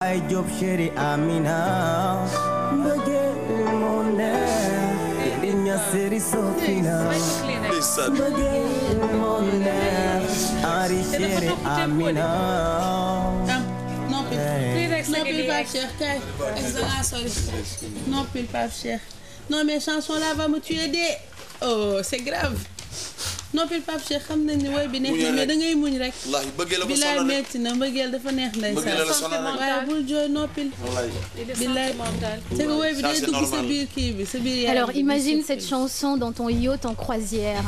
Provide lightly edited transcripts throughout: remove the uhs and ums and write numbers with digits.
ay job chéri Amina mbëggeel moo neex di ña séri Sofina mbëggeel moo neex ari chéri Amina noppil Pape Cheikh kay noppil Pape Cheikh non mais chanson là va me tuer de oh c'est grave noppil Pape Cheikh xam nañ ni woy bi neex na mais da ngay muñ rek. wallaahi bëggeel la ko bilaay sonal metti na mbëggeel dafa neex ndeysaan. waaye bul jooy noppil. bilaay c'est que woy bi day dugg sa biir kii bi sa biir yaram. Alors imagine cette chanson dans ton yacht en croisière.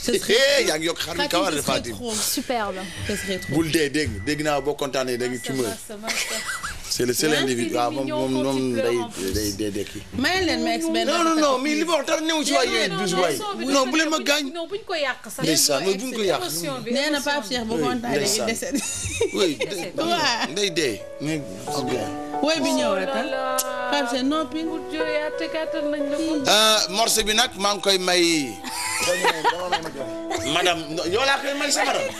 ce serait yaa ngi yokk xar mi kawar de Fatim. Superbe. ce serait trop. bul dégg naa boo kontaanee da nga ci mën. c'est le seul individu waaw moom day dekki. may leen ma benn non mais li ma wax dara néew ci waay yéen douze waay non bu leen ma gaañ. non buñ ko yàq sax. ndeysaan non buñ ko yàq. nee na Pape Cheikh bu kontaanee yi dese. oui day dee. woy bi ñëw rek Pape Cheikh noppi. morceau bi nag maa ngi koy may. madame yow laa koy may sa madame.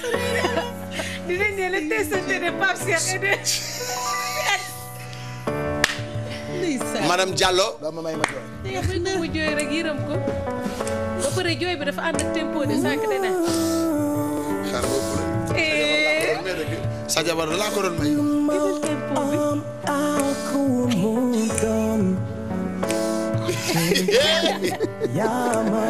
dinañ ne le testé de Pape Cheikh et de. madame Diallo. buñ ko mu jooy rek yërëm ko ba pare jooy bi dafa ànd ak tempo de sànq de na. sa jabar laa ko doon may. yaa ma